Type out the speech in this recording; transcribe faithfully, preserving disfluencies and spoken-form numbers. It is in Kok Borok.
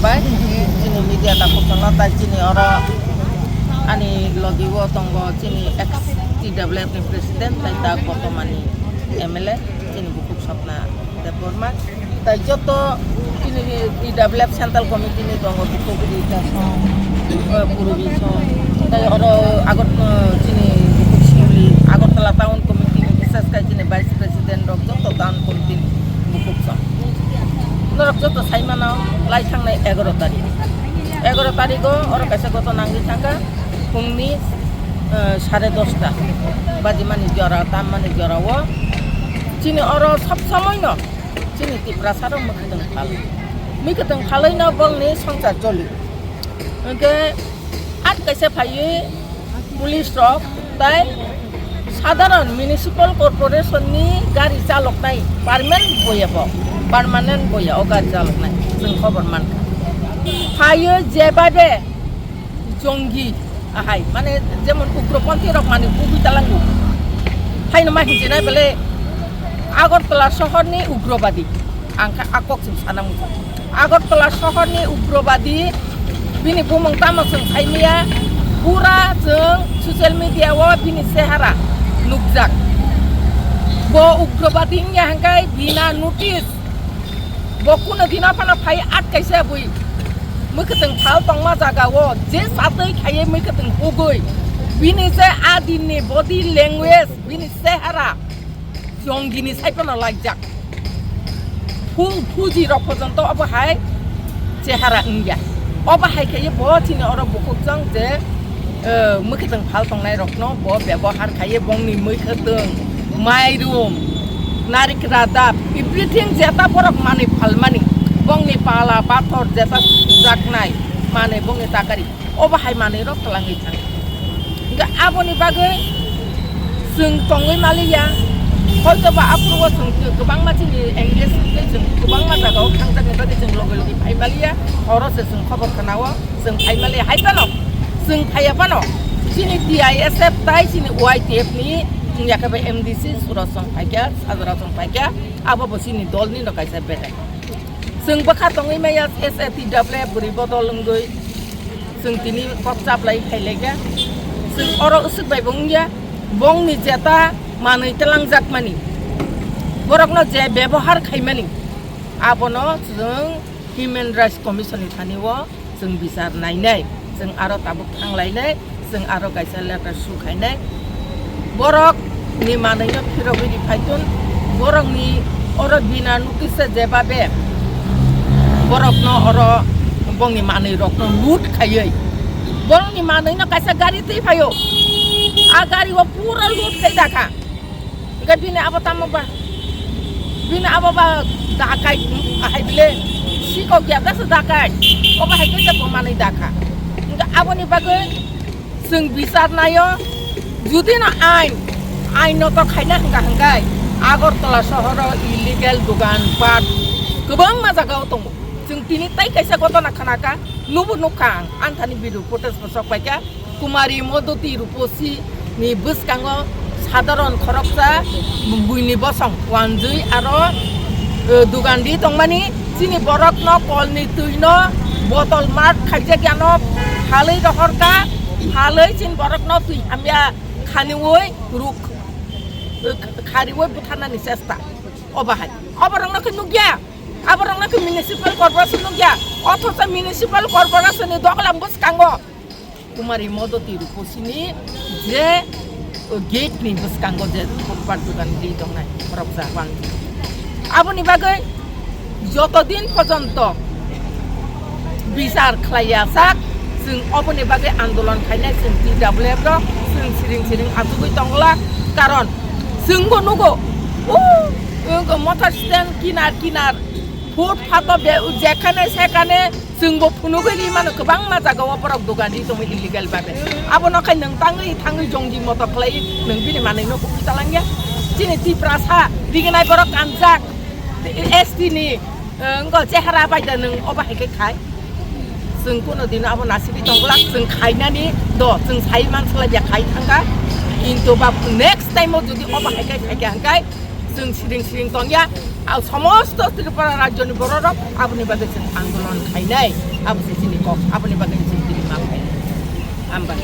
Chini media takhuk tono tai chini oro ani logi o tongo chini ex T W F ni president tai ta bortomani M L A chini bukhuk Swapna Debbarma. Tai joto chini T W F Central Committee ni tongo bukhuk Rita song, eh, Purbi song. Tai oro Agot-, eh, chini bukhuk Singli Agartala Town Committee ni bises khai chini Vice President rok joto Town Committee ni bukhuk song. Norok joto sai mano lai thangnai egaroh tarik. Egaroh tarik o oro kaisa ghotona wngwi thangkha phungni, eh, sare dosta bajimani jora, tammani jora o chini oro sob somoi no chini Tiprasa rok mwkhwtwng phal, mwkhwtwng phalwi no bongni swngchar choli. Hwnkhe at kaisa phaiwi police rok tai sadharon municipal corporation ni gari chaloknai permanent boya bo, permanent boya o gari chaloknai chwng khobor mankha. Phaiwi jebabe jongi ahai, mane jemon ugroponthi rok mane kubui talango. Haino ma hinjinai bele Agartala sohorni ugrobadi. Ang kha a kok chwng sana muchung. Agartala sohorni ugrobadi bini bumung tamo chwng saimaya, pura chwng social media o bini chehara nukjak. Bo ugrobadi wngya hwnkhe bina notice. Bo kuno dino phano phai at kaisa bui mwkhwtwng phal tongma jaga o je satwi khaiwi mwkhwtwng hugwi bini je a dinni body language, bini chehara jongini sai phano laijak. Phu-, phuji rok porjonto obo hai chehara wngya. Obo hai khaiwi bo chini oro bukhuk chwng je, eh, mwkhwtwng phal tongnai rokno bo bebohar khaiwi bongni mwkhwtwng, mairum, narik radap, everything jeta borok manwi phalmani, bongni pala pathor jeta jaknai manwi bongni takari. Obo hai manwi rok twlangwi thang. Hwnkhe aboni bagwi chwng tongwi maliya, hoito ba aphuru o chwng kwbangma chini engage wngwi chwng kwbangma jaga o thangjakni bagwi chwng logi logi phai maliya, oro se chwng khobor khna o chwng phai maliya. Hai phano chwng phaiya phano chini T I S F tai chini Y T F ni wngya khe ba M D C Suraj chwng phaikha, Sajra chwng phaikha, abo bo chini dol ni no kaisa bedai. Chwng bwkha tongwi maya S A T W bwrwi bodol wngwi chwng tini kok chaplai phailaikha. Chwng oro usuk bai bo wngya, bongni jeta manwi twlangjakmani, borokno je bebohar khaimani, abono chwng Human Rights Commission ni thani o chwng bichar nainai, chwng aro tabuk thanglainai, chwng aro kaisa letter su khainai. Borok ni manwi no phirogwi ri phaitun, borok ni oro bina notice jebabe borok no oro bongni manwi rok no loot khaiwi, borok ni manwi no kaisa gari twi phaio, a gari o pura loot khai dakha. Hingke bini abo tamo ba? Bini abo ba dakai, ahai bile sikok ya dasa dakai. Obo hai khe bo manwi dakha. Hingke aboni bagwi chwng bichar naio. Judi no ain, ain no to khaina hingka hingkai Agartala sohoro illegal dogan pat kwbangma jaga o tongo. Chwng tini tai kaisa ghotona khnaka, nubo nukha ang, anthani video footage bo sok paikha. Kumari Modoti Ruposi ni bwskango sadharon khoroksa buini bosong wanjwi aro, eh, dugandi tongmani chini borokno kolni twino botol mat khaijak yano phalwi rohorkha, phalwi chini borokno twi hamya khaniwi ruk, eh, khariwi butharnani chesta. Obo hai. Oborokno khe nukya. Aborokno khe municipal corporation nukya. Othocho municipal corporation ni doglam bwskango Kumari Modoti Rupasini je gate ni bwskango je footpath dogan ri tongnai khoroksa bang. Aboni bagwi joto din porjonto bichar khlaiya sak, chwng oboni bagwi andolon khainai chwng T W F rok, chwng siring siring achugwi tongla, karon chwngbo nugo, o, o, motor stand kinar kinar, footpath o be-, jekhane sekhane chwngbo phunugwi ri mano, kwbangma jagao borok dogan ri tongwi illegal babe. Abono khai nwng tangwi thangwi jongji moto khlai nwng bini manwi no hukwi talangya. Chini Tiprasa riginai borok kanjak, S T ni, eh, wngkha chehara bai da nwng obo hai khe khai. Chwng kuno dino abo nasibwi tongglak, chwng khainani do, chwng sai man salaiya khai thangkha. Kintu ba next time o jodi obo hai khe khaikha hwnkhe Chwng siring siring tongya, a somosto Tripura rajyoni bororok aboni bagwi chwng andolon khainai, abo se chini kok, aboni bagwi chwng tini ma khainai. Hambai.